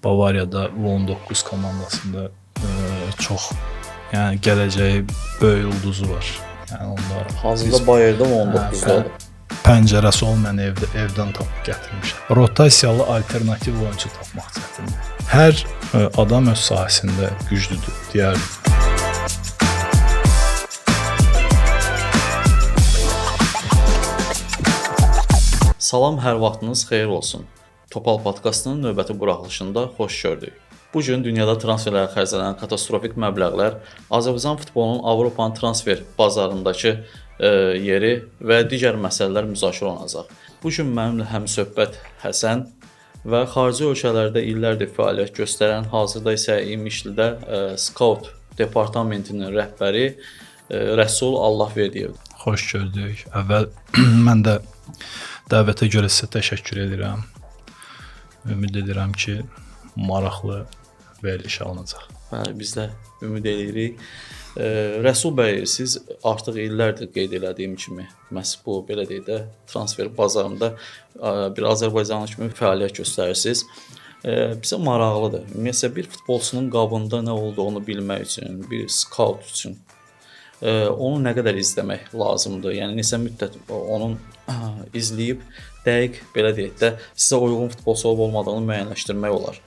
Bavariyada U19 komandasında çox, yəni gələcəyi böyük ulduzu var. Yəni onda hazırda Bayerdə U19-dadır. Pəncərəsi olmayan evdən tapıb gətirmişəm. Rotasiyalı alternativ oyunçu tapmaq çətindir. Hər adam öz sahəsində güclüdür deyərdim. Salam, hər vaxtınız xeyir olsun. Topal podkastının növbəti buraxılışında xoş gördük. Bu gün dünyada transferlərə xərclənən katastrofik məbləğlər, Azərbaycan futbolunun Avropanın transfer bazarındakı yeri və digər məsələlər müzakirə olunacaq. Bu gün mənimlə həmsöhbət Həsən və xarici ölkələrdə illərdir fəaliyyət göstərən, hazırda isə İmişlidə skaut departamentinin rəhbəri Rəsul Allahverdiyev. Xoş gördük. Əvvəl mən də dəvətə görə sizə təşəkkür edirəm. Ümid edirəm ki, maraqlı veriliş alınacaq. Bəli, biz də ümid edirik. Rəsul bəy, siz artıq illərdir qeyd elədiyim kimi, məhz bu, belə deyək də, transfer bazarında bir azərbaycanlı kimi fəaliyyət göstərirsiniz. Bizə maraqlıdır. Ümumiyyətlə, bir futbolçunun qabında nə olduğunu bilmək üçün, bir skaut üçün onu nə qədər izləmək lazımdır? Yəni, neçə müddət onun izləyib, dəqiq, belə deyək də, sizə uyğun futbolçu olub olmadığını müəyyənləşdirmək olar.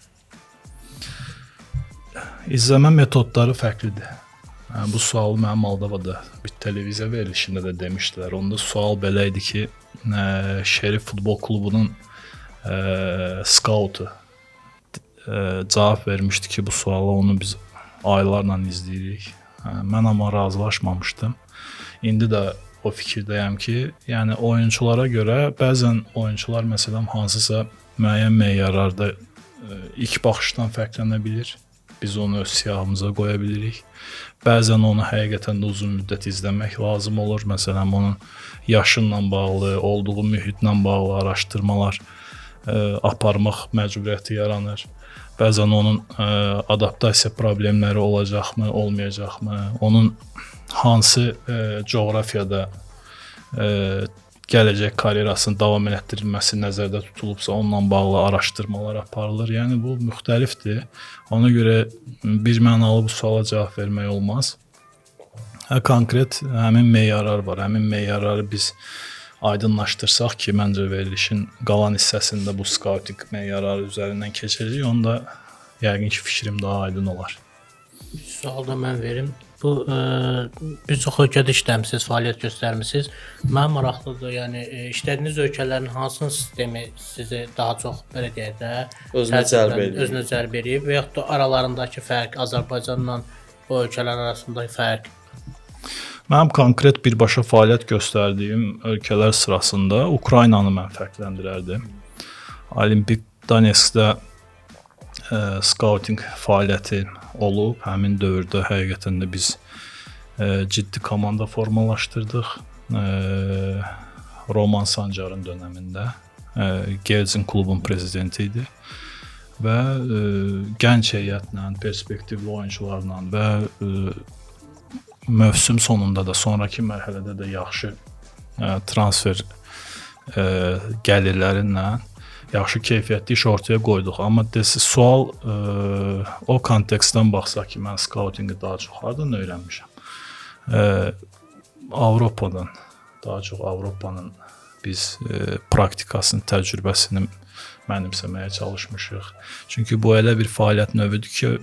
İzləmə metodları fərqlidir. Yəni, bu sualı mənim Moldovada bir televiziya verilişində də demişdilər. Onda sual belə idi ki, Şerif futbol klubunun skautu cavab vermişdi ki, bu suala onu biz aylarla izləyirik. Mən amma razılaşmamışdım. İndi də o fikirdəyəm ki, yəni oyunçulara görə bəzən oyunçular məsələn hansısa müəyyən meyarlarda ilk baxışdan fərqlənə bilir. Biz onu öz siyahımıza qoya bilirik. Bəzən onu həqiqətən də uzun müddət izləmək lazım olur. Məsələn, onun yaşınla bağlı, olduğu mühitlə bağlı araşdırmalar aparmaq məcburiyyəti yaranır. Bəzən onun adaptasiya problemləri olacaqmı, olmayacaqmı, onun hansı coğrafiyada gələcək karyerasının davam elətdirilməsi nəzərdə tutulubsa, onunla bağlı araşdırmalar aparılır. Yəni bu müxtəlifdir. Ona görə bir mənalı bu suala cavab vermək olmaz. Konkret həmin meyarlar var. Həmin meyarları biz aydınlaşdırsaq ki, məncə verilişin qalan hissəsində bu skauting meyarları üzərindən keçəcək, onda yəqin ki, fikrim daha aydın olar. Sual da mən verim. Bu, bir çox ölkədə işləmisiniz, fəaliyyət göstərmisiniz. Mənə maraqlıdır, yəni işlədiyiniz ölkələrin hansının sistemi sizi daha çox, belə deyək də, özünə cəlb edir, özünə cəlb edib və yaxud da aralarındakı fərq, Azərbaycanla o ölkələr arasındakı fərq? Mənim konkret birbaşa fəaliyyət göstərdiyim ölkələr sırasında Ukraynanı mən fərqləndirərdim. Olimpik Donetskdə skauting fəaliyyəti olub. Həmin dövrdə həqiqətən də biz ciddi komanda formalaşdırdıq. Roman Sancarın dönəmində Gelsin klubun prezidenti idi və gənc heyətlə, perspektivli oyunçularla və mövsüm sonunda da, sonraki mərhələdə də yaxşı transfer gəlirlərinlə yaxşı keyfiyyətli iş ortaya qoyduq. Amma desi, sual o kontekstdən baxsaq ki, mən skautingi daha çox hardan öyrənmişəm? Avropadan, daha çox Avropanın biz praktikasını, təcrübəsini mənimsəməyə çalışmışıq. Çünki bu elə bir fəaliyyət növüdür ki,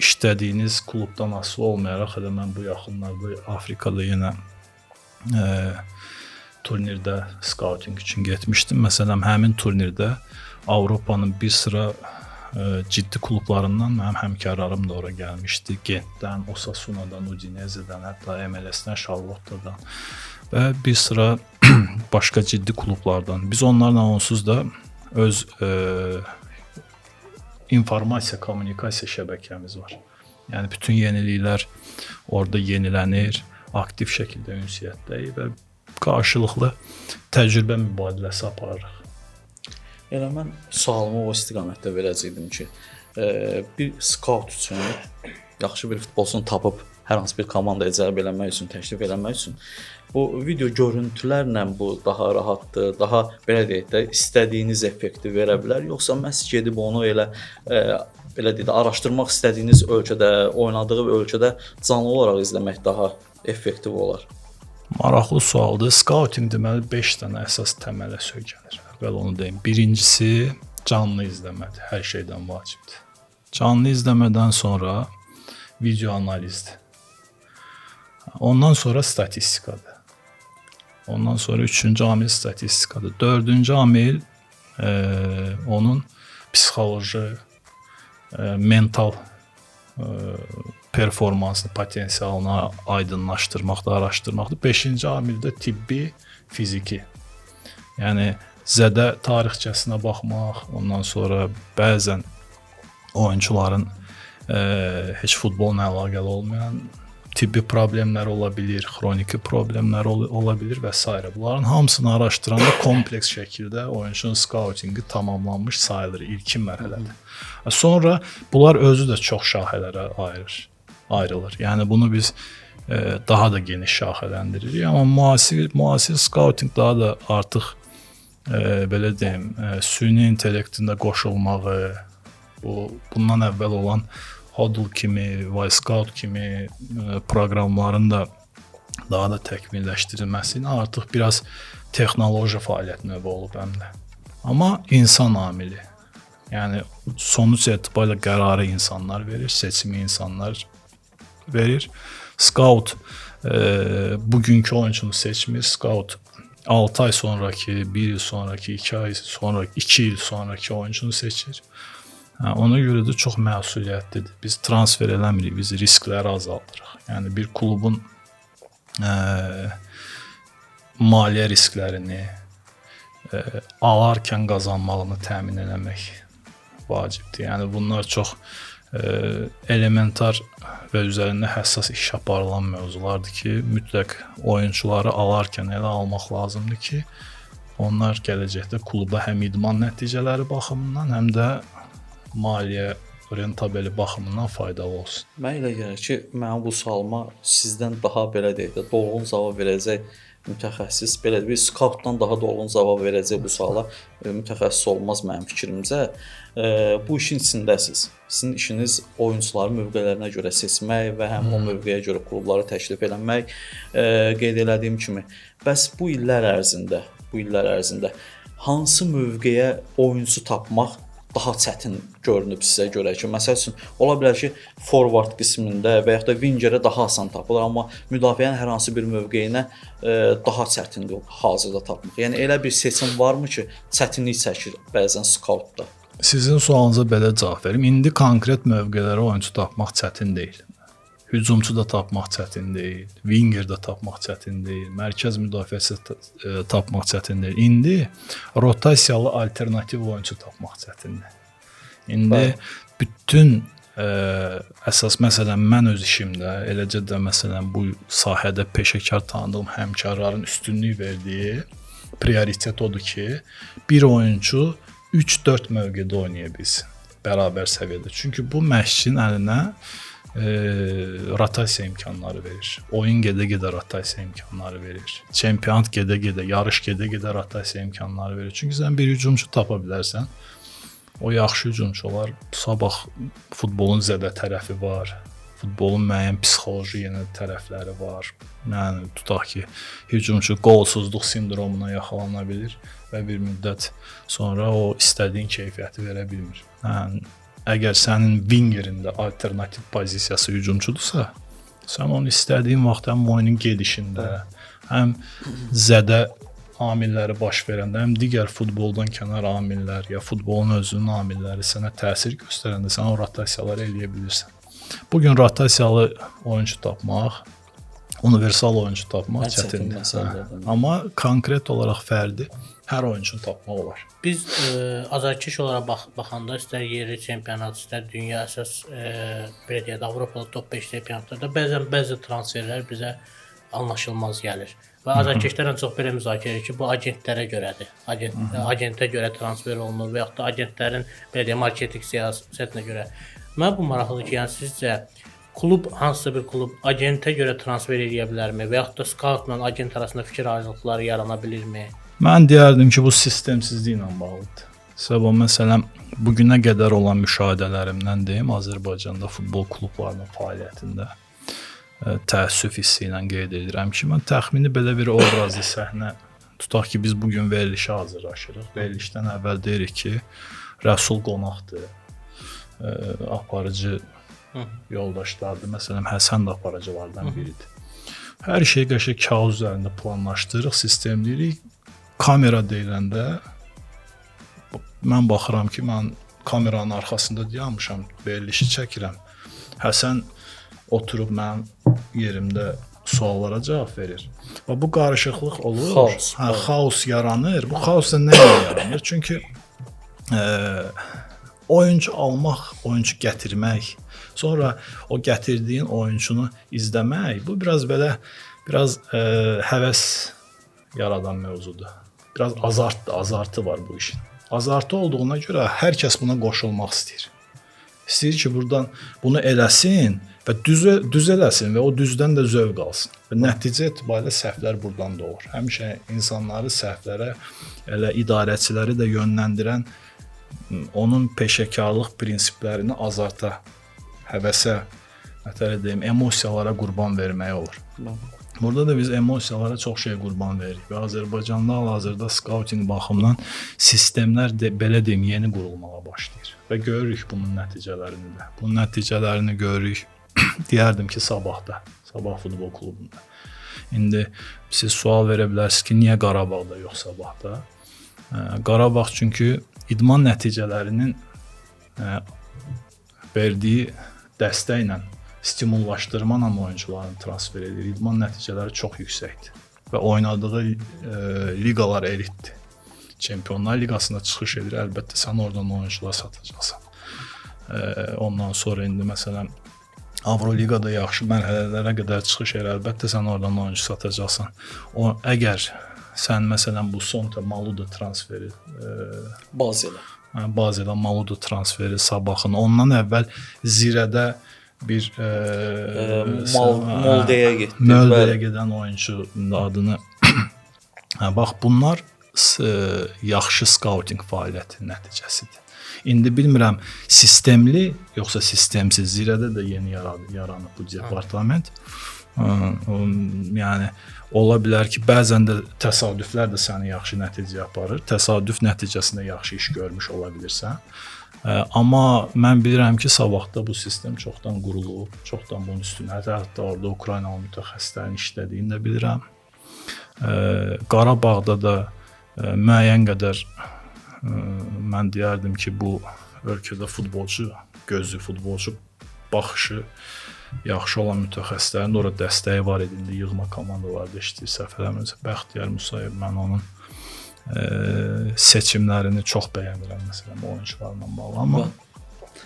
işlədiyiniz klubdan asılı olmayaraq, hələ mən bu yaxınlarda Afrikada yenə turnirdə skauting üçün getmişdim. Məsələn, həmin turnirdə Avropanın bir sıra ciddi klublarından mənim həmkarlarım da ora gəlmişdi. Gentdən, Osasuna'dan, Udinese'dən, hətta MLS-dən, Charlotte'dan və bir sıra başqa ciddi klublardan. Biz onlarla onsuz da öz informasiya, kommunikasiya şəbəkəmiz var. Yəni bütün yeniliklər orada yenilənir, aktiv şəkildə ünsiyyətdəyik və qarşılıqlı təcrübə mübadiləsi aparırıq. Elə mən sualımı o istiqamətdə verəcəkdim ki, bir skaut üçün yaxşı bir futbolçunu tapıb hər hansı bir komandaya cəlb eləmək üçün, təklif eləmək üçün bu video görüntülərlə bu daha rahatdır, daha belə deyək də istədiyiniz effekti verə bilər, yoxsa məhz gedib onu elə belə deyək də araşdırmaq istədiyiniz ölkədə, oynadığı ölkədə canlı olaraq izləmək daha effektiv olar? Maraqlı sualdır. Scouting deməli 5 dənə əsas təmələ söykənir. Əvvəl onu deyim. Birincisi canlı izləmədir. Hər şeydən vacibdir. Canlı izləmədən sonra video analizdir. Ondan sonra statistikadır. Ondan sonra üçüncü amil statistikadır. Dördüncü amil onun psixoloji, mental performansını, potensialını aydınlaşdırmaqdır, araşdırmaqdır. Beşinci amil də tibbi, fiziki. Yəni zədə tarixçəsinə baxmaq, ondan sonra bəzən oyunçuların heç futbolla əlaqəli olmayan tibbi problemlər ola bilir, xroniki problemlər ola bilir və s. Bunların hamısını araşdıranda kompleks şəkildə oyunçunun skautinqi tamamlanmış sayılır ilkin mərhələdə. Sonra bunlar özü də çox şaxələrə ayrılır. Yəni bunu biz daha da geniş şaxələndiririk. Amma müasir skautinq daha da artıq belə deyim, süni intellektin də qoşulmağı, bundan əvvəl olan Hudl kimi, Wyscout kimi proqramların da daha da təkmilləşdirilməsi ilə artıq biraz texnoloji fəaliyyət növü olub həm də. Amma insan amili, yəni sonuc etibarıyla qərarı insanlar verir, seçimi insanlar verir. Scout bugünkü oyunçunu seçmir, scout 6 ay sonraki, 1 il sonraki, 2 ay sonraki, 2 il sonraki oyunçunu seçir. Ona görə də çox məsuliyyətlidir. Biz transfer eləmirik, biz riskləri azaldırıq. Yəni bir klubun maliyyə risklərini alarkən qazanmağını təmin eləmək vacibdir. Yəni bunlar çox elementar və üzərində həssas iş aparılan mövzulardır ki, mütləq oyunçuları alarkən elə almaq lazımdır ki, onlar gələcəkdə kluba həm idman nəticələri baxımından, həm də maliyyə rentabeli baxımından faydalı olsun. Mənə elə gəlir ki, mənim bu sualıma sizdən daha belə deyək də dolğun cavab verəcək mütəxəssis, belə bir skautdan daha dolğun cavab verəcək bu suala mütəxəssis olmaz mənim fikrimcə. Bu işin içindəsiz. Sizin işiniz oyunçuları mövqelərinə görə seçmək və həm o mövqeyə görə klubları təklif eləmək, qeyd elədiyim kimi. Bəs bu illər ərzində hansı mövqeyə oyunçu tapmaq daha çətin görünüb sizə görə ki, məsəl üçün, ola bilər ki, forward qismində və yaxud da wingerə daha asan tapılır, amma müdafiənin hər hansı bir mövqeyinə daha çətindir hazırda tapmaq. Yəni elə bir seçim varmı ki, çətinlik çəkir bəzən skautda? Sizin sualınıza belə cavab verim. İndi konkret mövqelərə oyunçu tapmaq çətin deyil. Hücumçu da tapmaq çətin deyil, winger də tapmaq çətin deyil, mərkəz müdafiəçisi tapmaq çətin deyil. İndi rotasiyalı alternativ oyunçu tapmaq çətindir. İndi bütün əsas məsələn mən öz işimdə, eləcə də məsələn bu sahədə peşəkar tanıdığım həmkarların üstünlük verdiyi prioritet odur ki, bir oyunçu 3-4 mövqedə oynaya bilsin bərabər səviyyədə. Çünki bu məşqçinin əlinə rotasiya imkanları verir. Oyun gedə-gedə rotasiya imkanları verir. Çempionat gedə-gedə, yarış gedə-gedə rotasiya imkanları verir. Çünki sən bir hücumçu tapa bilərsən. O yaxşı hücumçu olar. Sabah futbolun zədə tərəfi var. Futbolun müəyyən psixoloji yenə tərəfləri var. Yəni tutaq ki, hücumçu qolsuzluq sindromuna yaxalana bilir və bir müddət sonra o istədiyin keyfiyyəti verə bilmir. Yəni əgər sənin wingerində alternativ pozisiyası hücumçudursa, sən onu istədiyin vaxt həm oyunun gedişində, həm zədə amilləri baş verəndə, həm digər futboldan kənar amillər ya futbolun özünün amilləri sənə təsir göstərəndə sən o rotasiyaları eləyə bilirsən. Bugün rotasiyalı oyunçu tapmaq, universal oyunçu tapmaq çətindir. Amma konkret olaraq fərdi hər oyunçunu tapmaq olar. Biz azarkeş olaraq baxanda istər yerli çempionat, istər dünya əsas belə deyək də Avropada top 5 çempionatlarda bəzən bəzi transferlər bizə anlaşılmaz gəlir. Və azarkeşlərlə çox belə müzakirə edirik ki, bu agentlərə görədir. Agentə görə transfer olunur və yaxud da agentlərin belə deyək marketinq siyasətinə görə. Mənə bu maraqlıdır ki, yəni sizcə Klub, hansısa bir klub agentə görə transfer eləyə bilərmi və yaxud da skautla agent arasında fikir ayrılıqları yarana bilirmi? Mən deyərdim ki, bu sistemsizliklə bağlıdır. Səbəb məsələn, bu günə qədər olan müşahidələrimdən deyim, Azərbaycanda futbol klublarının fəaliyyətində təəssüf hissi ilə qeyd edirəm ki, mən təxmini belə bir obrazlı səhnə tutaq ki, biz bu gün verilişə hazırlaşırıq. Verilişdən əvvəl deyirik ki, Rəsul qonaqdır, aparıcı yoldaşlardır. Məsələn, Həsən də aparıcılardan biridir. Hər şeyi qəşəng kağız üzərində planlaşdırırıq, sistemləyirik. Kamera deyiləndə mən baxıram ki, mən kameranın arxasında dayanmışam, verilişi çəkirəm. Həsən oturub mənim yerimdə suallara cavab verir. Və bu qarışıqlıq olur. Xaos. Hə, xaos yaranır. Bu xaos da nə ilə yaranır? Çünki oyunçu almaq, oyunçu gətirmək, sonra o gətirdiyin oyunçunu izləmək, bu biraz belə biraz həvəs yaradan mövzudur. Biraz azartdır, azartı var bu işin. Azartı olduğuna görə hər kəs buna qoşulmaq istəyir. İstəyir ki, buradan bunu eləsin və düz eləsin və o düzdən də zövq alsın. Və nəticə etibarilə səhvlər buradan doğur. Həmişə insanları səhvlərə, elə idarəçiləri də yönləndirən onun peşəkarlıq prinsiplərini azarta, həvəsə, nətər deyim, emosiyalara qurban verməyi olur. Burada da biz emosiyalara çox şey qurban veririk və Azərbaycanda hal-hazırda skauting baxımından sistemlər də, belə deyim, yeni qurulmağa başlayır və görürük bunun nəticələrini də. Bunun nəticələrini görürük. Deyərdim ki, Sabahda, Sabah futbol klubunda. İndi siz sual verə bilərsiniz ki, niyə Qarabağda yox Sabahda? Qarabağ çünki idman nəticələrinin verdiyi dəstəklə, stimullaşdırma ilə oyuncularını transfer edir. İdman nəticələri çox yüksəkdir və oynadığı liqalar elitdir. Çempionlar Liqasında çıxış edir. Əlbəttə sən oradan oyuncular satacaqsan. Ondan sonra indi məsələn Avroliqada yaxşı mərhələlərə qədər çıxış edir. Əlbəttə sən oradan oyuncu satacaqsan. O əgər sən məsələn bu son Maluda transferi, Bazelə. Bazelə Maluda transferi Sabahın, ondan əvvəl Zirədə bir Moldeyə getdi. Moldeyə gedən oyunçunun adını bax bunlar yaxşı skauting fəaliyyətinin nəticəsidir. İndi bilmirəm sistemli yoxsa sistemsiz, Zirədə də yeni yaranıb bu departament. Yəni ola bilər ki, bəzən də təsadüflər də səni yaxşı nəticəyə aparır. Təsadüf nəticəsində yaxşı iş görmüş ola bilirsən. Amma mən bilirəm ki, Sabahda bu sistem çoxdan qurulub, çoxdan bunun üstünə, hətta orada Ukraynalı mütəxəssislərin işlədiyini də bilirəm. Qarabağda da müəyyən qədər mən deyərdim ki, bu ölkədə futbolçu gözü, futbolçu baxışı yaxşı olan mütəxəssislərin də orada dəstəyi var idi. İndi yığma komandalarda işləyir, səhv eləmirəmsə Bəxtiyar Musayev, mən onun seçimlərini çox bəyənirəm məsələn oyunçularla bağlı, amma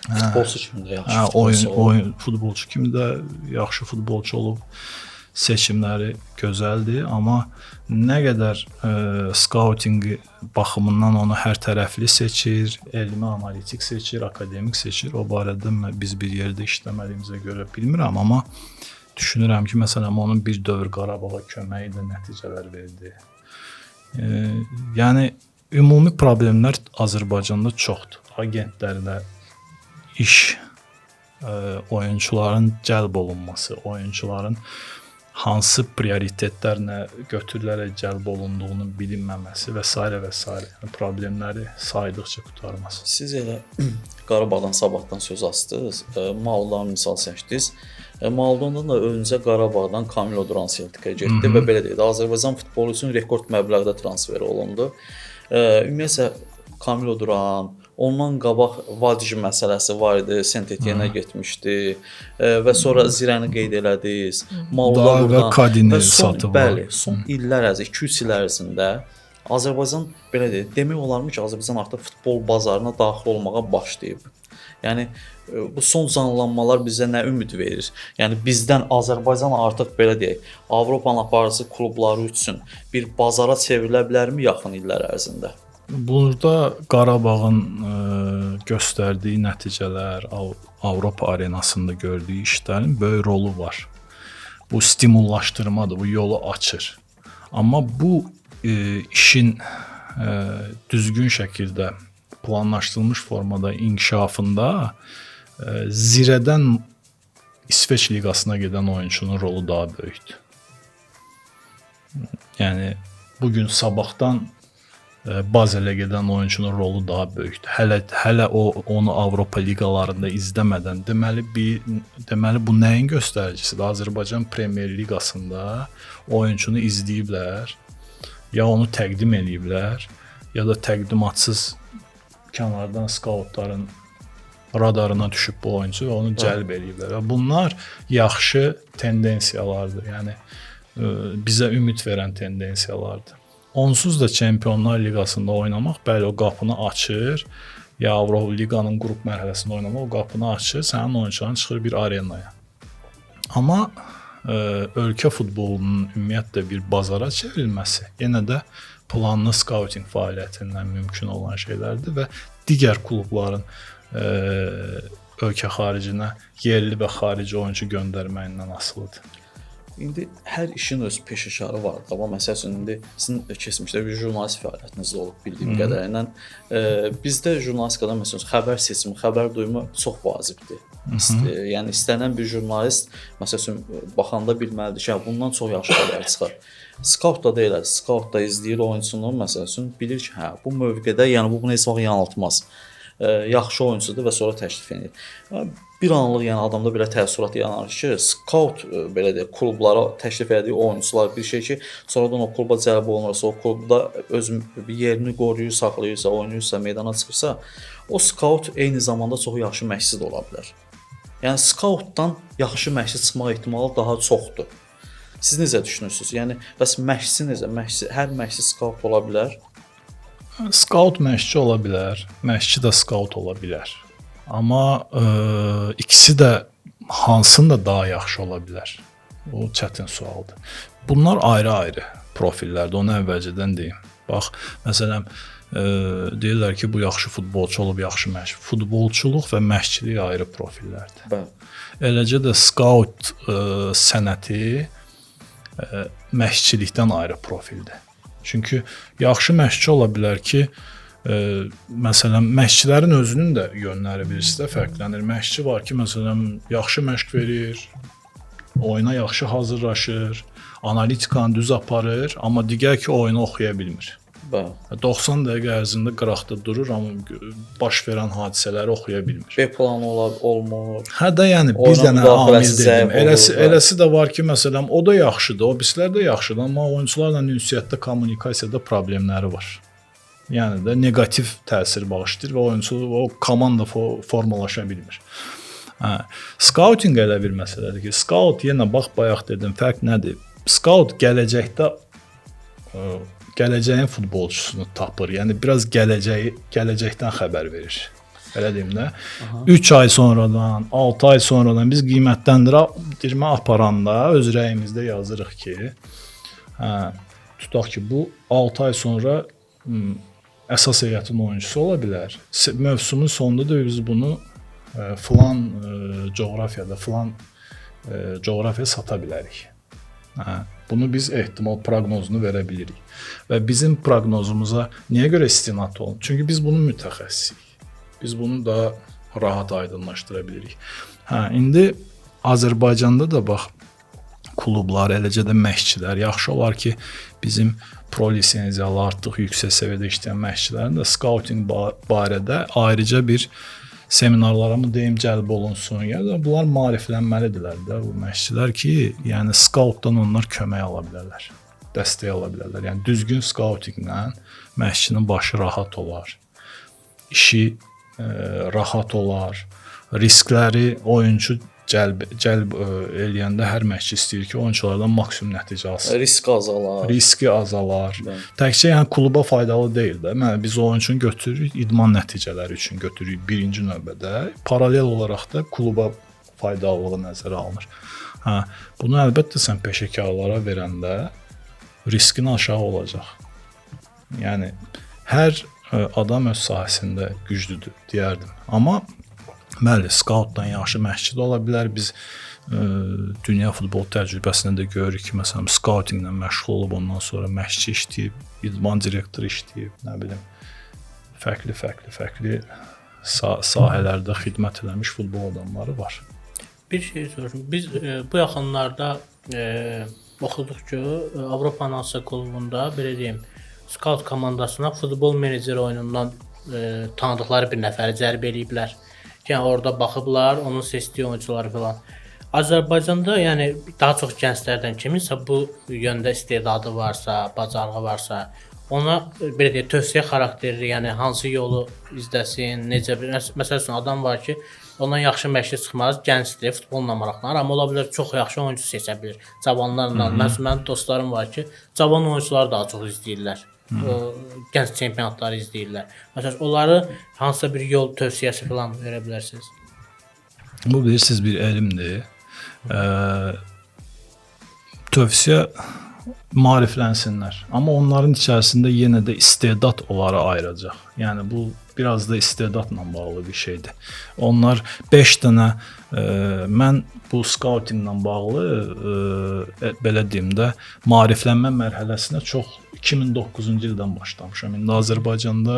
futbolçu kimi də yaxşı futbolçu olub. Futbolçu kimi də yaxşı futbolçu olub. Seçimləri gözəldir, amma nə qədər skautinq baxımından onu hər tərəfli seçir, elmi analitik seçir, akademik seçir, o barədə biz bir yerdə işləmədiyimizə görə bilmirəm, amma düşünürəm ki, məsələn, onun bir dövr Qarabağa köməyi də nəticələr verdi. Yəni ümumi problemlər Azərbaycanda çoxdur. Agentlərlə iş, oyunçuların cəlb olunması, oyunçuların hansı prioritetlərlə götürülərək cəlb olunduğunun bilinməməsi və s. və s. Yəni problemləri saydıqca qurtarmaz. Siz elə Qarabağdan, Sabahdan söz açdınız, Maludan misal çəkdiniz. Maludan da öncə Qarabağdan Kamilo Duran Celticə getdi və belə deyək, Azərbaycan futbolu üçün rekord məbləğdə transfer olundu. Ümumiyyətlə Kamilo Duran, ondan qabaq Vadic məsələsi var idi, Saint-Etienne getmişdi və sonra Zirəni qeyd elədiniz. Maluda buradan Kadini satıblar. Bəli, son illər ərzində, 2-3 il ərzində Azərbaycan belə deyək, demək olarmı ki, Azərbaycan artıq futbol bazarına daxil olmağa başlayıb. Yəni bu son canlanmalar bizə nə ümid verir? Yəni bizdən Azərbaycan artıq belə deyək, Avropanın aparıcı klubları üçün bir bazara çevrilə bilərmi yaxın illər ərzində? Burada Qarabağın göstərdiyi nəticələr, Avropa arenasında gördüyü işlərin böyük rolu var. Bu stimullaşdırmadır, bu yolu açır. Amma bu işin düzgün şəkildə planlaşdırılmış formada inkişafında zirədən İsveç liqasına gedən oyunçunun rolu daha böyükdür. Yəni bugün sabahdan Bazelə gedən oyunçunun rolu daha böyükdür. Hələ o onu Avropa liqalarında izləmədən, deməli bu nəyin göstəricisidir? Azərbaycan Premyer Liqasında oyunçunu izləyiblər, ya onu təqdim eləyiblər, ya da təqdimatsız kənardan skautların radarına düşüb bu oyunçu və onu cəlb eləyiblər. Və bunlar yaxşı tendensiyalardır. Yəni bizə ümid verən tendensiyalardır. Onsuz da Çempionlar Liqasında oynamaq, bəli, o qapını açır, ya Avropa Liqanın qrup mərhələsində oynamaq o qapını açır, sənin oyunçuların çıxır bir arenaya. Amma ölkə futbolunun ümumiyyətlə bir bazara çevrilməsi yenə də planlı skauting fəaliyyətindən mümkün olan şeylərdir və digər klubların ölkə xaricinə yerli və xarici oyunçu göndərməyindən asılıdır. İndi hər işin öz peşəkarı var. Amma məsəl üçün indi sizin keçmişdə bir jurnalist fəaliyyətiniz də olub bildiyim qədərilə. Bizdə jurnalistikada məsəl üçün xəbər seçimi, xəbər duyumu çox vacibdir. Yəni istənilən bir jurnalist məsəl üçün baxanda bilməlidir ki, bundan çox yaxşı xəbər çıxar. Skaut da elə, skaut da izləyir oyunçunu, məsəl üçün bilir ki, hə, bu mövqedə, yəni bu bunu heç vaxt yanıltmaz. Yaxşı oyunçudur və sonra təklif edir. Bir anlıq yəni adamda belə təəssürat yaranır ki, skaut belə deyək, klublara təklif elədiyi oyunçular bir şey ki, sonradan o kluba cəlb olunursa, o klubda öz yerini qoruyur, saxlayırsa, oynayırsa, meydana çıxırsa, o skaut eyni zamanda çox yaxşı məşqçi də ola bilər. Yəni skautdan yaxşı məşqçi çıxmaq ehtimalı daha çoxdur. Siz necə düşünürsünüz? Yəni bəs məşqçi necə? Məşqçi, hər məşqçi skaut ola bilər? Skaut məşqçi ola bilər, məşqçi də skaut ola bilər. Amma ikisi də hansında daha yaxşı ola bilər? O çətin sualdır. Bunlar ayrı-ayrı profillərdir, onu əvvəlcədən deyim. Bax, məsələn, deyirlər ki, bu yaxşı futbolçu olub, yaxşı məşqçi. Futbolçuluq və məşqçilik ayrı profillərdir. Bəli. Eləcə də skaut sənəti məşqçilikdən ayrı profildir. Çünki yaxşı məşqçi ola bilər ki, məsələn, məşqçilərin özünün də yönləri birisi də fərqlənir. Məşqçi var ki, məsələn, yaxşı məşq verir, oyuna yaxşı hazırlaşır, analitikanı düz aparır, amma digər ki, oyunu oxuya bilmir. Bəli. 90 dəqiqə ərzində qıraqda durur, amma baş verən hadisələri oxuya bilmir. B planı olmur. Hə də yəni bir dənə amil dedim. Eləsi də var ki, məsələn, o da yaxşıdır, o birislər də yaxşıdır, amma oyunçularla ünsiyyətdə, kommunikasiyada problemləri var. Yəni də neqativ təsir bağışlayır və oyunçu o komanda formalaşa bilmir. Hə, skauting elə bir məsələdir ki, skaut yenə bax bayaq dedim, fərq nədir? Skaut gələcəkdə gələcəyin futbolçusunu tapır. Yəni biraz gələcəkdən xəbər verir. Belə deyim də. 3 ay sonradan, 6 ay sonradan biz qiymətləndirmə aparanda öz rəyimizdə yazırıq ki, hə, tutaq ki, bu 6 ay sonra əsas heyətin oyunçusu ola bilər. Mövsümün sonunda da biz bunu filan coğrafiyada, filan coğrafiyaya sata bilərik. Hə, bunu biz ehtimal proqnozunu verə bilirik. Və bizim proqnozumuza niyə görə istinad olunur? Çünki biz bunun mütəxəssisiyik. Biz bunu daha rahat aydınlaşdıra bilirik. Hə, indi Azərbaycanda da bax klublar, eləcə də məşqçilər, yaxşı olar ki, bizim pro lisenziyalı artıq yüksək səviyyədə işləyən məşqçilərin də skauting barədə ayrıca bir seminarlara mı deyim cəlb olunsun, ya da bunlar maariflənməlidirlər də bu məşqçilər ki, yəni skautdan onlar kömək ala bilərlər, dəstək ala bilərlər. Yəni düzgün skautinglə məşqçinin başı rahat olar, işi rahat olar, riskləri oyunçu cəlb eləyəndə hər məşqçi istəyir ki, oyunçulardan maksimum nəticə alsın. Risk azalar. Riski azalar. Bəli. Təkcə yəni kluba faydalı deyil də. Mən biz oyunçunu götürürük, idman nəticələri üçün götürürük birinci növbədə. Paralel olaraq da kluba faydalılığı nəzərə alınır. Hə, bunu əlbəttə sən peşəkarlara verəndə riskin aşağı olacaq. Yəni hər adam öz sahəsində güclüdür deyərdim. Amma bəli, skautdan yaxşı məşqçi də ola bilər. Biz dünya futbol təcrübəsində də görürük ki, məsələn, skautinqlə məşğul olub, ondan sonra məşqçi işləyib, idman direktoru işləyib, nə bilim, fərqli sahələrdə xidmət eləmiş futbol adamları var. Bir şey soruşum. Biz bu yaxınlarda oxuduq ki, Avropanın hansısa klubunda, belə deyim, skaut komandasına futbol meneceri oyunundan tanıdıqları bir nəfəri cəlb eləyiblər. Yəni orada baxıblar, onun seçdiyi oyunçuları falan. Azərbaycanda, yəni daha çox gənclərdən kiminsə bu yöndə istedadı varsa, bacarığı varsa, ona belə deyək, tövsiyə xarakterli, yəni hansı yolu izləsin, necə bir məsəl üçün adam var ki, ondan yaxşı məşqçi çıxmaz, gəncdir, futbolla maraqlanır, amma ola bilər çox yaxşı oyunçu seçə bilir. Cavanlarla, məsələn, mənim dostlarım var ki, cavan oyunçuları daha çox izləyirlər. Gənc çempionatları izləyirlər. Məsələn, onları hansısa bir yol tövsiyəsi falan verə bilərsiniz. Bu bilirsiniz bir elmdir. Tövsiyə maariflənsinlər. Amma onların içərisində yenə də istedad onları ayıracaq. Yəni bu biraz da istedadla bağlı bir şeydir. Onlar 5 dənə mən bu skautinqlə bağlı belə deyim də maariflənmə mərhələsinə çox 2009-cu ildən başlamışam. İndi Azərbaycanda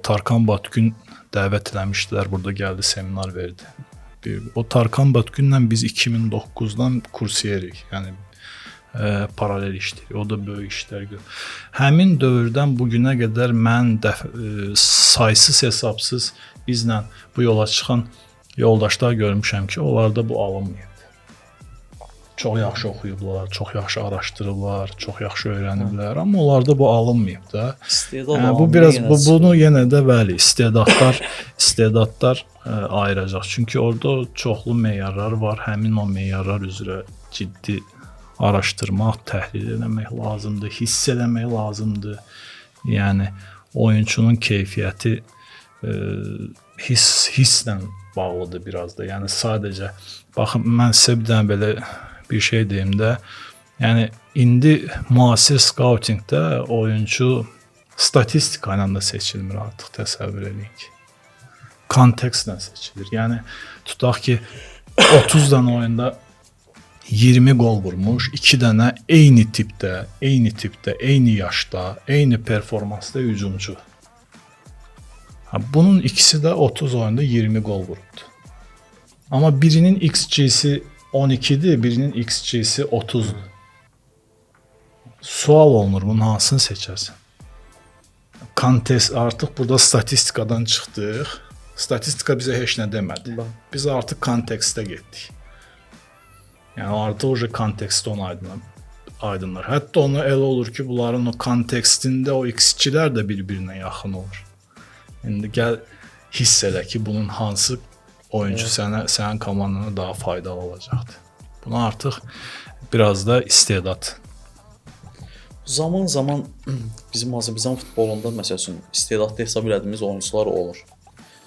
Tarkan Batgün dəvət eləmişdilər, burada gəldi seminar verdi. O Tarkan Batgünlə biz 2009-dan kursiyerik. Yəni paralel işləyir. O da böyük işlər görür. Həmin dövrdən bu günə qədər mən saysız hesabsız bizlə bu yola çıxan yoldaşlar görmüşəm ki, onlarda bu alınmayıb. Çox yaxşı oxuyublar, çox yaxşı araşdırıblar, çox yaxşı öyrəniblər, amma onlarda bu alınmayıb da. İstedad bu biraz bunu yenə də bəli, istedadlar ayıracaq. Çünki orada çoxlu meyarlar var. Həmin o meyarlar üzrə ciddi araşdırmaq, təhlil eləmək lazımdır, hiss eləmək lazımdır. Yəni oyunçunun keyfiyyəti hisslə bağlıdır biraz da. Yəni sadəcə baxın, mən sizə bir dənə belə bir şey deyim də. Yəni indi müasir skautinqdə oyunçu statistika ilə də seçilmir artıq, təsəvvür eləyin ki. Kontekstlə seçilir. Yəni tutaq ki 30 dənə oyunda 20 qol vurmuş, 2 dənə eyni tipdə, eyni yaşda, eyni performansda hücumçu. Bunun ikisi də 30 oyunda 20 qol vurubdu. Amma birinin XG-si 12-dir, birinin XG-si 30-dur. Sual olunur, bunun hansını seçərsən? Kontekst, artıq burada statistikadan çıxdıq. Statistika bizə heç nə demədi. Biz artıq kontekstə getdik. Yəni artıq o kontekstdə onu aydınlar. Hətta onu elə olur ki, bunların o kontekstində o XG-lər də bir-birinə yaxın olur. İndi gəl hiss elə ki, bunun hansı oyunçu sənin komandana daha faydalı olacaqdır. Buna artıq biraz da istedad. Zaman-zaman bizim Azərbaycan futbolunda məsəl üçün istedadlı hesab elədiyimiz oyunçular olur.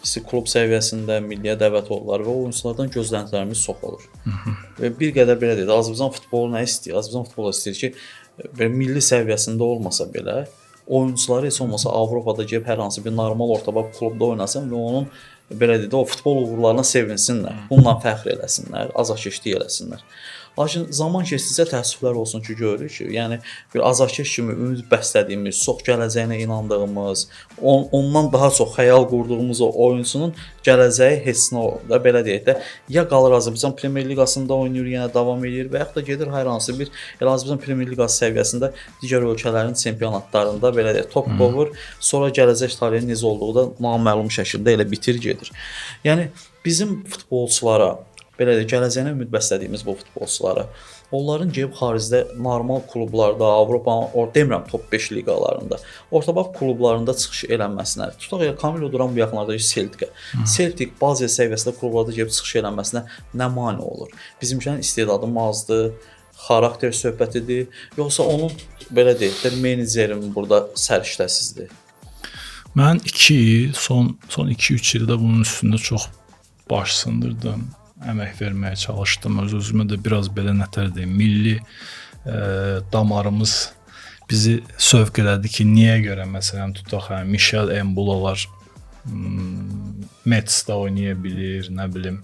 İstər klub səviyyəsində milliyə dəvət olurlar və o oyunçulardan gözləntilərimiz çox olur. Və bir qədər belə deyək, Azərbaycan futbolu nə istəyir? Azərbaycan futbolu istəyir ki, belə milli səviyyəsində olmasa belə, oyunçuları heç olmasa Avropada gedib hər hansı bir normal orta klubda oynasın və onun belə deyək, o futbol uğurlarına sevinsinlər, bununla fəxr eləsinlər, azarkeşlik eləsinlər. Lakin zaman keçdikcə təəssüflər olsun ki, görürük ki, yəni bir azarkeş kimi ümid bəslədiyimiz, çox gələcəyinə inandığımız, ondan daha çox xəyal qurduğumuz o oyunçunun gələcəyi heç nə da belə deyək də, ya qalır Azərbaycan Premyer Liqasında oynayır, yenə davam eləyir və yaxud da gedir hər hansı bir elə Azərbaycan Premyer Liqası səviyyəsində digər ölkələrin çempionatlarında belə deyək, top qovur, sonra gələcək taleyin necə olduğu da naməlum şəkildə elə bitir gedir. Yəni bizim futbolçulara belə deyək, gələcəyinə ümid bəslədiyimiz bu futbolçulara, onların gedib xaricdə normal klublarda, Avropanın, demirəm top 5 liqalarında, ortabab klublarında çıxış eləməsinə, tutaq ya Kamilo Duran bu yaxınlarda Celtic-ə, Celtic Basel səviyyəsində klublarda gedib çıxış eləməsinə nə mane olur? Bizimkilərin istedadı azdır, xarakter söhbətidir, yoxsa onun belə deyək də menecerin burada səriştəsizdir? Mən son 2-3 ildə bunun üstündə çox baş sındırdım. Əmək verməyə çalışdım. Öz-özümə də biraz belə nətər deyim, milli damarımız bizi sövq elədi ki, niyə görə məsələn tutaq hə Michel Embulalar Metsdə oynaya bilir, nə bilim,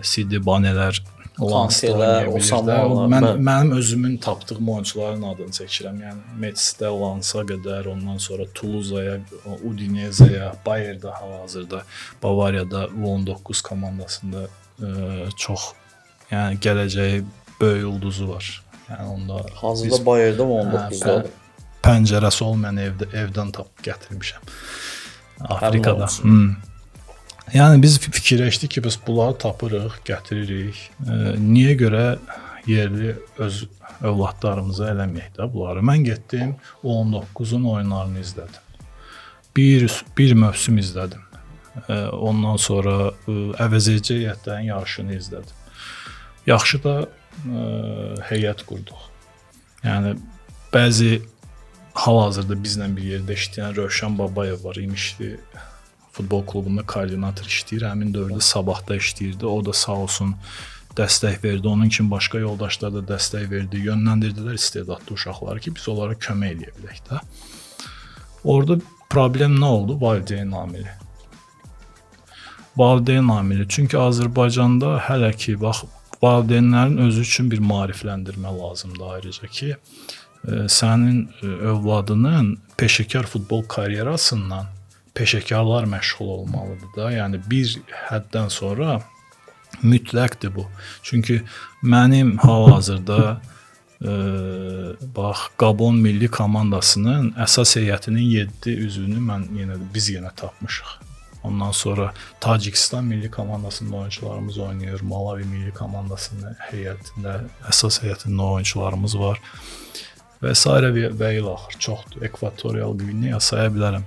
Sidi Banelər Lansda oynaya bilir. Mənim özümün tapdığım oyunçuların adını çəkirəm. Yəni Metsdə Lansa qədər, ondan sonra Toulouse-ya, Udinese-yə, Bayerdə hal-hazırda, Bavariyada U19 komandasında çox, yəni gələcəyi böyük ulduzu var. Yəni onda hazırda Bayerdə U19-dadır. Pəncərəsi olmayan evdən tapıb gətirmişəm. Afrikada. Yəni biz fikirləşdik ki, biz bunları tapırıq, gətiririk. Niyə görə yerli öz övladlarımıza eləməyək də bunları? Mən getdim U19-un oyunlarını izlədim. Bir mövsüm izlədim. Ondan sonra əvəzedici heyətlərin yarışını izlədim. Yaxşı da heyət qurduq. Yəni bəzi hal-hazırda bizlə bir yerdə işləyən Rövşən Babayev var, İmişli futbol klubunda koordinator işləyir. Həmin dövrdə Sabahda işləyirdi. O da sağ olsun dəstək verdi. Onun kimi başqa yoldaşlar da dəstək verdi. Yönləndirdilər istedadlı uşaqları ki, biz onlara kömək eləyə bilək də. Orada problem nə oldu? Valideyn amili. Valideyn amili. Çünki Azərbaycanda hələ ki, bax, valideynlərin özü üçün bir maarifləndirmə lazımdır ayrıca ki, sənin övladının peşəkar futbol karyerasından peşəkarlar məşğul olmalıdır da. Yəni bir həddən sonra mütləqdir bu. Çünki mənim hal-hazırda bax Qabon milli komandasının əsas heyətinin 7 üzvünü mən yenə biz yenə tapmışıq. Ondan sonra Tacikistan milli komandasında oyunçularımız oynayır, Malavi milli komandasının heyətində, əsas heyətində oyunçularımız var və sairə və ilaxır çoxdur. Ekvatorial Qvineya saya bilərəm.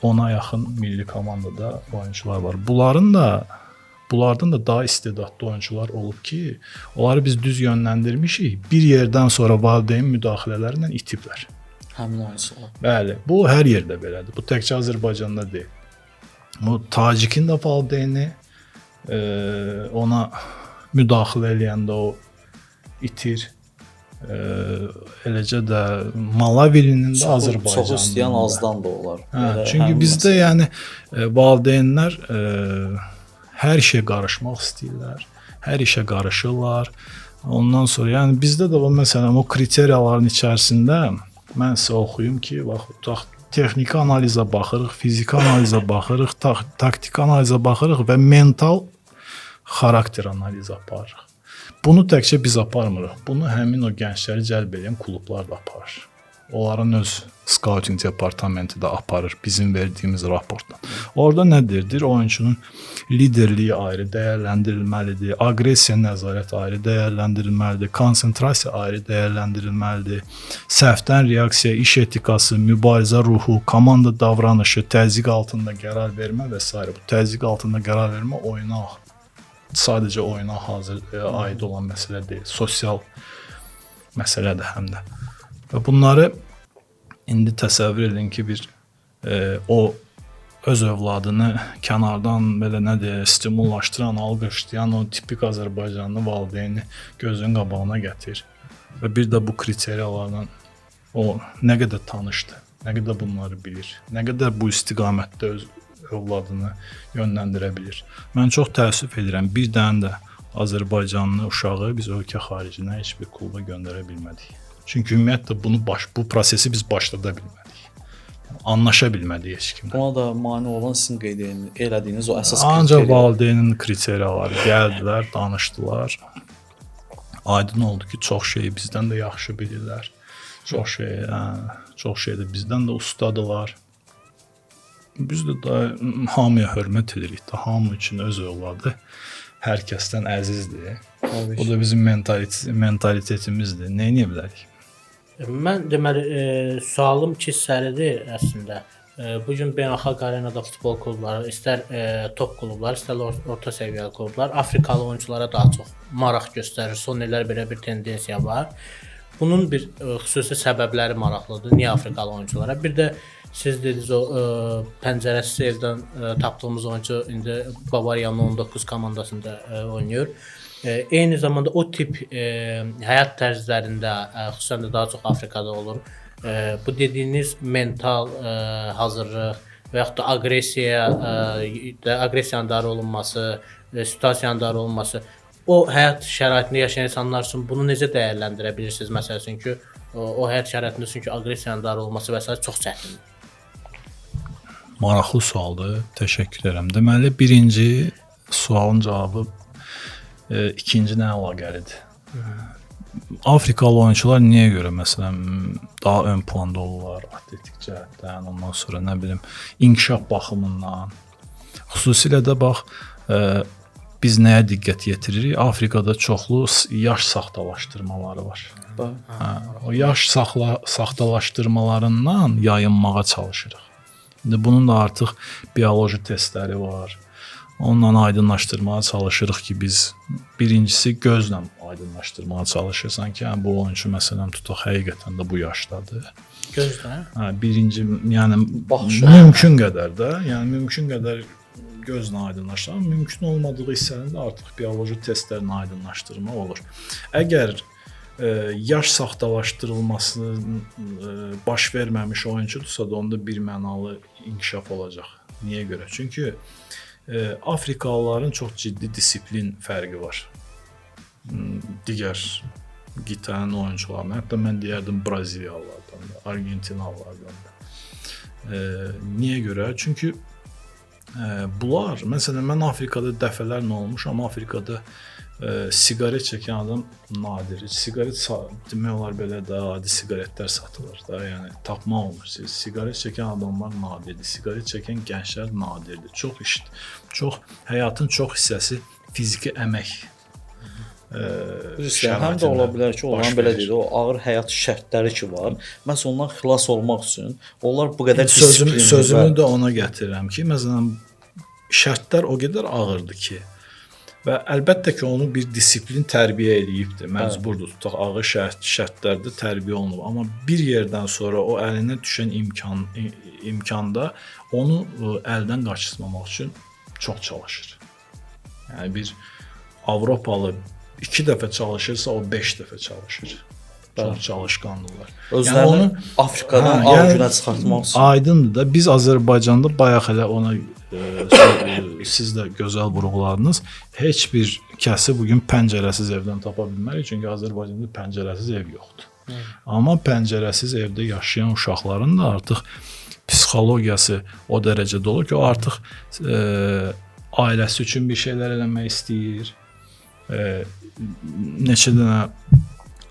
Ona yaxın milli komandada oyunçular var. Bunlardan da daha istedadlı oyunçular olub ki, onları biz düz yönləndirmişik. Bir yerdən sonra valideyn müdaxilələri ilə itiblər. Həmin oyunçular. Bəli, bu hər yerdə belədir. Bu təkcə Azərbaycanda deyil. Bu Tacikin də valideyni ona müdaxilə eləyəndə o itir. Eləcə də Malavilinin də Azərbaycanın. Çox istəyən azdan da olar. Hə, çünki bizdə yəni valideynlər hər işə qarışmaq istəyirlər, hər işə qarışırlar. Ondan sonra yəni bizdə də o məsələn o kriteriyaların içərisində mən sizə oxuyum ki, bax tutaq texniki analizə baxırıq, fiziki analizə baxırıq, taktiki analizə baxırıq və mental xarakter analizi aparırıq. Bunu təkcə biz aparmırıq. Bunu həmin o gəncləri cəlb edən klublar da aparır. Onların öz scouting departamenti də aparır bizim verdiyimiz raportdan. Orada nə deyir? Oyunçunun liderliyi ayrı dəyərləndirilməlidir, aqressiya nəzarət ayrı dəyərləndirilməlidir, konsentrasiya ayrı dəyərləndirilməlidir, səhvdən reaksiya, iş etikası, mübarizə ruhu, komanda davranışı, təzyiq altında qərar vermə və s. Bu təzyiq altında qərar vermə oyuna, sadəcə oyuna hazır aid olan məsələ deyil, sosial məsələdir həm də. Və bunları indi təsəvvür edin ki, bir o öz övladını kənardan belə nə deyir, stimullaşdıran, alqışlayan o tipik Azərbaycanlı valideyni gözünün qabağına gətir. Və bir də bu kriteriyalarla o nə qədər tanışdı, nə qədər bunları bilir, nə qədər bu istiqamətdə öz övladını yönləndirə bilir. Mən çox təəssüf edirəm, bir dənə də Azərbaycanlı uşağı biz ölkə xaricinə heç bir kluba göndərə bilmədik. Çünki ümumiyyətlə bunu bu prosesi biz başlada bilmədik. Anlaşa bilmədik heç kimlə. Buna da mane olan sizin qeyd elədiyiniz o əsas kriteriya. Ancaq valideynin kriteriyaları gəldilər, danışdılar. Aydın oldu ki, çox şeyi bizdən də yaxşı bilirlər. Çox şey, çox şeydə bizdən də ustadılar. Biz də da hamıya hörmət edirik də, hamı üçün öz övladı hər kəsdən əzizdir. O da bizim mentalitetimizdir. Nə edə bilərik? Mən deməli sualım iki hissəlidir əslində. Bu gün beynəlxalq arenada futbol klubları, istər top klublar, istər orta səviyyəli klublar Afrikalı oyunçulara daha çox maraq göstərir. Son illər belə bir tendensiya var. Bunun bir xüsusi səbəbləri maraqlıdır. Niyə Afrikalı oyunçulara? Bir də Siz dediniz o pəncərəsiz evdən tapdığımız oyunçu indi Bavariyanın 19 komandasında oynayır. Eyni zamanda o tip həyat tərzlərində, xüsusən də daha çox Afrikada olur. Bu dediyiniz mental hazırlıq və yaxud da aqressiya, aqressiyanın idarə olunması, situasiyanın idarə olunması, o həyat şəraitində yaşayan insanlar üçün bunu necə dəyərləndirə bilirsiniz? Məsəl üçün ki, o həyat şəraitində çünki aqressiyanın idarə olunması və sair çox çətindir. Maraqlı sualdır. Təşəkkür edirəm. Deməli, birinci sualın cavabı ikinci nə əlaqəlidir? Afrikalı oyunçular niyə görə məsələn daha ön planda olurlar atletik cəhətdən, ondan sonra nə bilim inkişaf baxımından. Xüsusilə də bax biz nəyə diqqət yetiririk? Afrikada çoxlu yaş saxtalaşdırmaları var. Hə, o yaş saxtalaşdırmalarından yayınmağa çalışırıq. İndi bunun da artıq bioloji testləri var. Onunla aydınlaşdırmağa çalışırıq ki, biz birincisi gözlə aydınlaşdırmağa çalışırsan ki, hə, bu oyunçu məsələn tutaq həqiqətən də bu yaşdadır. Gözlə? Hə, birinci, yəni mümkün qədər də, yəni mümkün qədər gözlə aydınlaşdırmaq, mümkün olmadığı hissəni də artıq bioloji testlərlə aydınlaşdırma olur. Əgər yaş saxtalaşdırılması baş verməmiş oyunçudursa da onda bir mənalı inkişaf olacaq. Niyə görə? Çünki Afrikalıların çox ciddi disiplin fərqi var. Digər qitənin oyunçularından, hətta mən deyərdim Braziliyalılardan da, Argentinalılardan da. Niyə görə? Çünki bunlar, məsələn, mən Afrikada dəfələrlə olmuşam, Afrikada siqaret çəkən adam nadir. Siqaret demək olar belə də adi siqaretlər satılır da, yəni tapmaq olmur. Siqaret çəkən adamlar nadirdir. Siqaret çəkən gənclər nadirdir. Çox iş, çox həyatın çox hissəsi fiziki əmək. Həm də ola bilər ki, onların belə deyil, o ağır həyat şərtləri ki var. Məhz ondan xilas olmaq üçün onlar bu qədər disiplinli. Sözümü də ona gətirirəm ki, məsələn, şərtlər o qədər ağırdır ki, və əlbəttə ki, onu bir disiplin tərbiyə eləyibdir. Məcburdur, tutaq, ağır şərtlərdə tərbiyə olunub. Amma bir yerdən sonra o əlinə düşən imkanda onu əldən qaçırmamaq üçün çox çalışır. Yəni bir Avropalı 2 dəfə çalışırsa, o 5 dəfə çalışır. Çox çalışqandırlar. Özlərini yəni onu Afrikadan ağ günə çıxartmaq üçün. Aydındır da, biz Azərbaycanda bayaq elə ona siz də gözəl vurğuladınız. Heç bir kəsi bugün pəncərəsiz evdən tapa bilmərik, çünki Azərbaycanda pəncərəsiz ev yoxdur. Amma pəncərəsiz evdə yaşayan uşaqların da artıq psixologiyası o dərəcədə olur ki, o artıq ailəsi üçün bir şeylər eləmək istəyir. Neçə dənə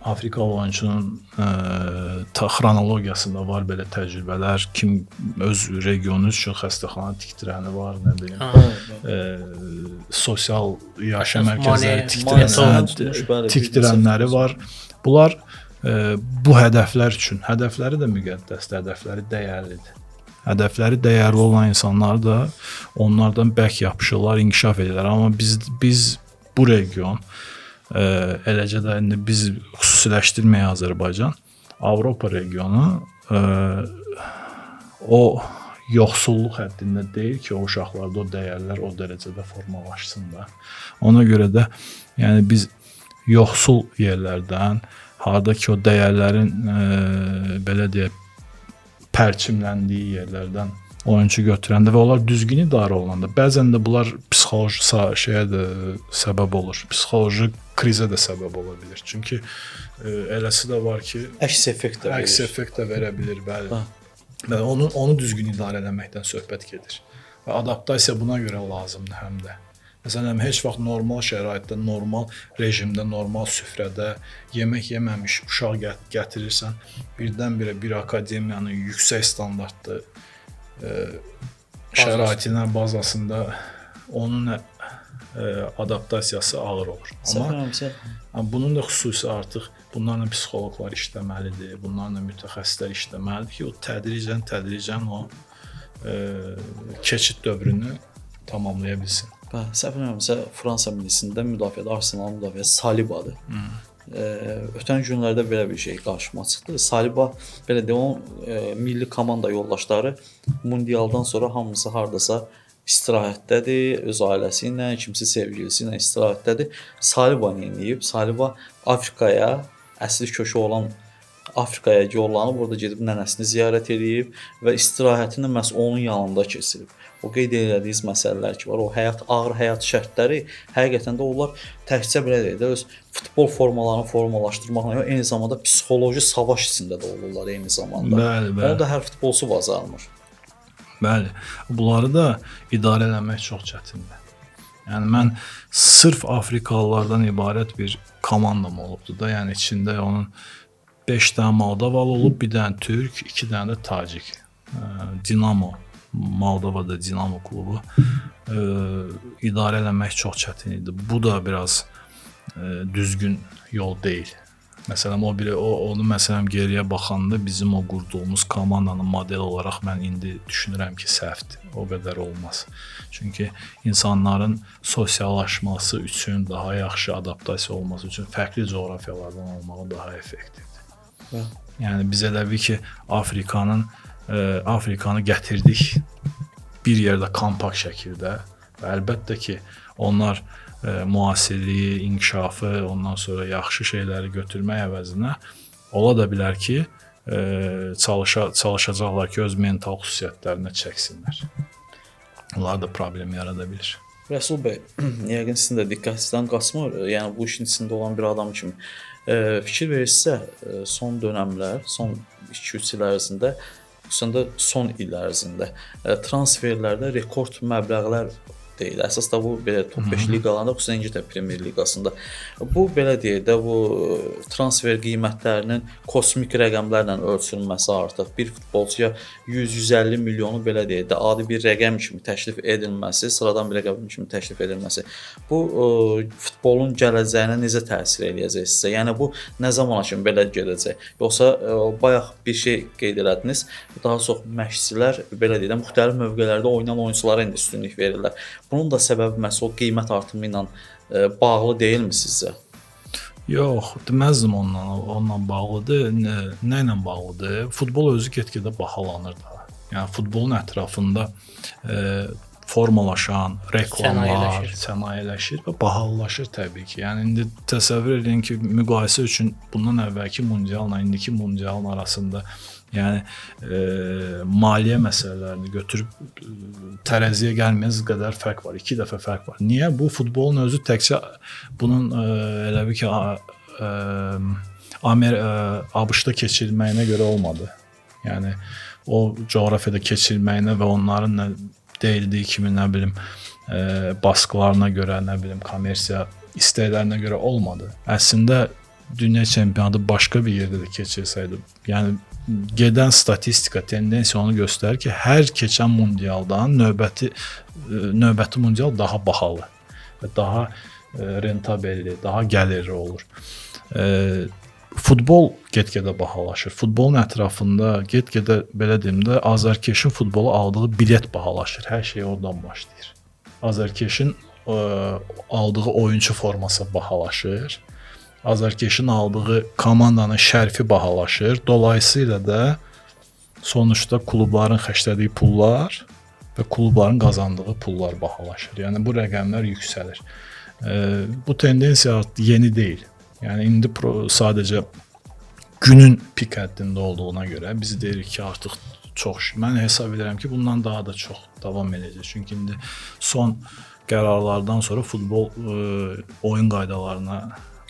Afrikalı oyunçunun xronologiyasında var belə təcrübələr, kim öz regionu üçün xəstəxana tikdirəni var, nə bilim, sosial yaşam mərkəzləri tikdirənləri var. Bunlar bu hədəflər üçün, hədəfləri də müqəddəsdir, hədəfləri dəyərlidir. Hədəfləri dəyərli olan insanlar da onlardan bərk yapışırlar, inkişaf edirlər. Amma biz bu region, eləcə də indi biz xüsusiləşdirməyə Azərbaycan, Avropa regionu o yoxsulluq həddində deyil ki, o uşaqlarda o dəyərlər o dərəcədə formalaşsın da. Ona görə də yəni biz yoxsul yerlərdən, harda ki o dəyərlərin belə deyək pərçimləndiyi yerlərdən oyunçu götürəndə və onlar düzgün idarə olunanda, bəzən də bunlar psixoloji şeyə də səbəb olur. Psixoloji krizə də səbəb ola bilər. Çünki eləsi də var ki, əks effekt də verir. Əks effekt də verə bilir, bəli. Və onu düzgün idarə eləməkdən söhbət gedir. Və adaptasiya buna görə lazımdır həm də. Məsələn, heç vaxt normal şəraitdə, normal rejimdə, normal süfrədə yemək yeməmiş uşaq gətirirsən, birdən-birə bir akademiyanın yüksək standartlı şəraitinə bazasında onun adaptasiyası ağır olur. Amma bunun da xüsusi artıq bunlarla psixoloqlar işləməlidir, bunlarla mütəxəssislər işləməlidir ki, o tədricən o keçid dövrünü tamamlaya bilsin. Səhv eləmirəmsə, Fransa millisində müdafiədə Arsenal müdafiəsi Salibadır. Ötən günlərdə belə bir şey qarşıma çıxdı. Saliba belə deyim, onun milli komanda yoldaşları mundialdan sonra hamısı hardasa istirahətdədir, öz ailəsi ilə, kimisi sevgilisi ilə istirahətdədir. Saliba nə edib? Saliba Afrikaya, əsli kökü olan Afrikaya yollanıb, orada gedib nənəsini ziyarət eləyib və istirahətini məhz onun yanında keçirib. O qeyd elədiyiniz məsələlər ki var, o həyat, ağır həyat şərtləri həqiqətən də onlar təkcə belə deyək də öz futbol formalarını formalaşdırmaqla yox, eyni zamanda psixoloji savaş içində də olurlar eyni zamanda. Bəli, bəli. Onu da hər futbolçu bacarmır. Bəli. Bunları da idarə eləmək çox çətindir. Yəni mən sırf Afrikalılardan ibarət bir komandam olubdu da, yəni içində onun 5 dənə Moldovalı olub, bir dənə türk, 2 dənə də tacik. Dinamo, Moldovada Dinamo klubu idarə eləmək çox çətin idi. Bu da biraz düzgün yol deyil. Məsələn, onu məsələn geriyə baxanda bizim o qurduğumuz komandanın model olaraq mən indi düşünürəm ki, səhvdir. O qədər olmaz. Çünki insanların sosiallaşması üçün, daha yaxşı adaptasiya olması üçün fərqli coğrafiyalardan olmağı daha effektivdir. Hə. Yəni biz elə bil ki, Afrikanı gətirdik bir yerdə kompakt şəkildə və əlbəttə ki, onlar müasirliyi, inkişafı, ondan sonra yaxşı şeyləri götürmək əvəzinə ola da bilər ki, çalışacaqlar ki, öz mental xüsusiyyətlərinə çəksinlər. Onlar da problem yarada bilir. Rəsul bəy, yəqin sizin də diqqətinizdən qaçmır. Yəni bu işin içində olan bir adam kimi fikir verirsinizsə, son dönəmlər, son 2-3 il ərzində, xüsusən də son il ərzində transferlərdə rekord məbləğlər deyil. Əsas da bu belə top 5 liqalarında, xüsusən İngiltərə Premyer Liqasında. Bu belə deyək də, bu transfer qiymətlərinin kosmik rəqəmlərlə ölçülməsi artıq bir futbolçuya 100-150 milyonu belə deyək də adi bir rəqəm kimi təklif edilməsi, sıradan bir rəqəm kimi təklif edilməsi. Bu futbolun gələcəyinə necə təsir eləyəcək sizə? Yəni bu nə zamana kimi belə gedəcək? Yoxsa bayaq bir şey qeyd elədiniz, daha çox məşqçilər belə deyək də müxtəlif mövqelərdə oynayan oyunçulara indi üstünlük verirlər. Bunun da səbəbi məhz o qiymət artımı ilə bağlı deyilmi sizcə? Yox, deməzdim onunla bağlıdır. Nə ilə bağlıdır? Futbol özü get-gedə bahalanır da. Yəni futbolun ətrafında formalaşan reklamlar sənayeləşir və bahalaşır təbii ki. Yəni indi təsəvvür edin ki, müqayisə üçün bundan əvvəlki mundialla indiki mundialın arasında, yəni maliyyə məsələlərini götürüb tərəziyə gəlməyəz qədər fərq var. 2 dəfə fərq var. Niyə? Bu futbolun özü təkcə bunun elə bir ki ABŞ-da keçirilməyinə görə olmadı. Yəni o coğrafiyada keçirilməyinə və onların nə deyildiyi kimi, nə bilim, baskılarına görə, nə bilim, kommersiya istəklərinə görə olmadı. Əslində dünya çempionatı başqa bir yerdə də keçirilsəydi, yəni gedən statistika, tendensiya onu göstərir ki, hər keçən mundialdan növbəti mundial daha bahalı və daha rentabelli, daha gəlirli olur. Futbol get-gedə bahalaşır. Futbolun ətrafında get-gedə, belə deyim də, azarkeşin futbola aldığı bilet bahalaşır. Hər şey oradan başlayır. Azarkeşin aldığı oyunçu forması bahalaşır. Azarkeşin aldığı komandanın şərfi bahalaşır. Dolayısıyla da sonuçda klubların xərclədiyi pullar və klubların qazandığı pullar bahalaşır. Yəni bu rəqəmlər yüksəlir. Bu tendensiya yeni deyil. Yəni indi sadəcə günün pik həddində olduğuna görə biz deyirik ki, artıq çox. Mən hesab edirəm ki, bundan daha da çox davam edəcək. Çünki indi son qərarlardan sonra futbol oyun qaydalarına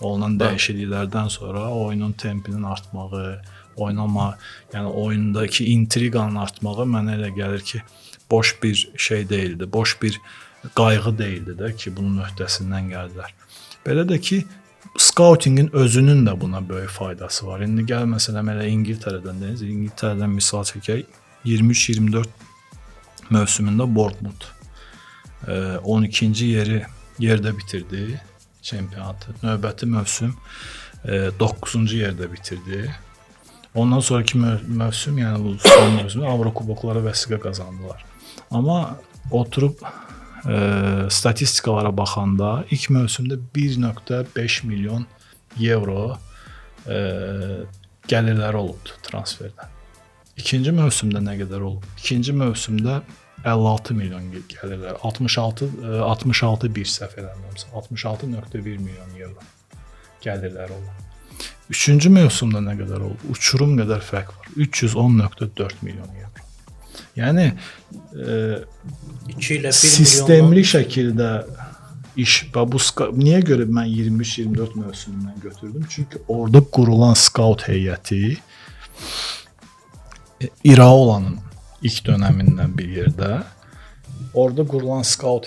olunan dəyişikliklərdən sonra oyunun tempinin artmağı, oynama, yəni oyundakı intriqanın artmağı mənə elə gəlir ki, boş bir şey deyildi, boş bir qayğı deyildi də ki, bunun öhdəsindən gəldilər. Belə də ki, skautingin özünün də buna böyük faydası var. İndi gəl məsələn elə İngiltərədən deyiniz, İngiltərədən misal çəkək, 23-24 mövsümündə Bournemouth 12-ci yerdə bitirdi çempionatı. Növbəti mövsüm 9-cu yerdə bitirdi. Ondan sonraki mövsüm, yəni bu son mövsümdə Avrokuboklara vəsiqə qazandılar. Amma oturub statistikalara baxanda ilk mövsümdə 1.5 milyon evro gəlirləri olubdu transferdən. İkinci mövsümdə nə qədər olub? İkinci mövsümdə 56 milyon gəlirlər. 66 bir səhv eləmirəmsə, 66.1 milyon evro gəlirləri olub. Üçüncü mövsümdə nə qədər olub? Uçurum qədər fərq var. 310.4 milyon evro. Yəni 2 ilə 1 sistemli şəkildə iş və bu niyə görə mən 23-24 mövsümündən götürdüm? Çünki orada qurulan skaut heyəti Iraola'nın ilk dönəmindən bir yerdə orada qurulan skaut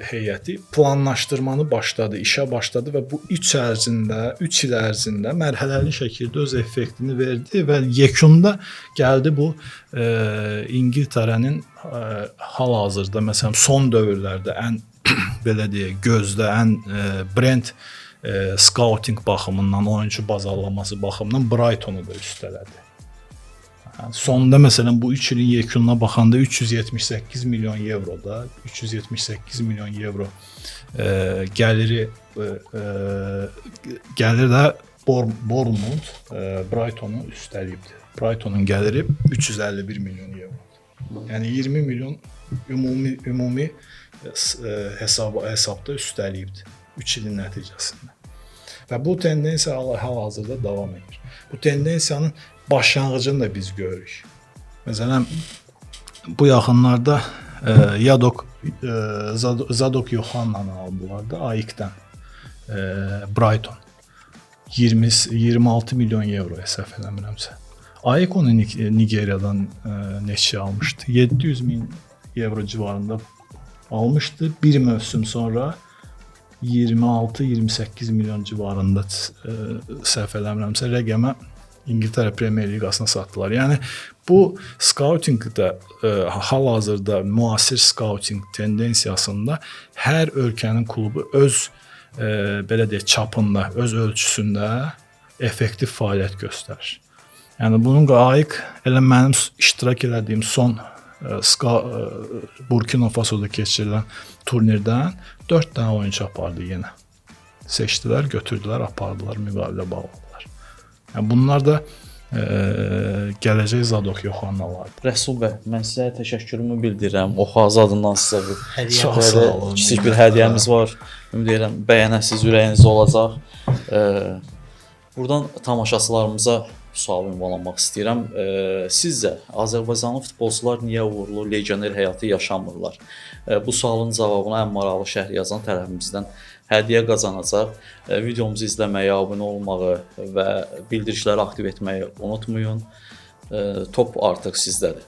heyəti planlaşdırmanı başladı, işə başladı və bu 3 il ərzində mərhələli şəkildə öz effektini verdi və yekunda gəldi bu İngiltərənin hal-hazırda məsələn son dövrlərdə ən belə deyək, gözdə ən brend scouting baxımından, oyunçu bazarlaması baxımından Brightonu da üstələdi. Sonda məsələn bu 3 ilin yekununa baxanda 378 milyon evro da 378 milyon evro gəliri gəlir də Bournemouth Brightonu üstələyibdi. Brightonun gəliri 351 milyon evro. Yəni 20 milyon ümumi hesabda üstələyibdi 3 ilin nəticəsində. Və bu tendensiya hal-hazırda davam edir. Bu tendensiyanın başlanğıcını da biz görürük. Məsələn, bu yaxınlarda Zadok Yohannanı aldılar da AEK-dən. Brighton 20 26 milyon evroya səhv eləmirəmsə. AEK onu Nigeriyadan neçə almışdı? 700 min evro civarında almışdı. Bir mövsüm sonra 26-28 milyon civarında səhv eləmirəmsə rəqəmə İngiltərə Premier Liqasına satdılar. Yəni bu scoutingdə hal-hazırda müasir scouting tendensiyasında hər ölkənin klubu öz belə deyək çapında, öz ölçüsündə effektiv fəaliyyət göstərir. Yəni bunun AEK elə mənim iştirak elədiyim son Burkina Fasoda keçirilən turnirdən 4 dənə oyunçu apardı yenə. Seçdilər, götürdülər, apardılar, müqavilə bağladılar. Yəni bunlar da gələcək Zadok Yohannalardır. Rəsul bəy, mən sizə təşəkkürümü bildirirəm. Oxazı adından sizə bir Hədiyyə Çox belə sağ olun. kiçik bir hədiyyəmiz var. Ümid edirəm bəyənəsiz, ürəyinizdə olacaq. Buradan tamaşaçılarımıza sual ünvanlamaq istəyirəm. Sizcə Azərbaycanlı futbolçular niyə uğurlu legioner həyatı yaşamırlar? Bu sualın cavabına ən maraqlı şərh yazan tərəfimizdən hədiyyə qazanacaq. Videomuzu izləməyi, abunə olmağı və bildirişləri aktiv etməyi unutmayın. Top artıq sizdədir.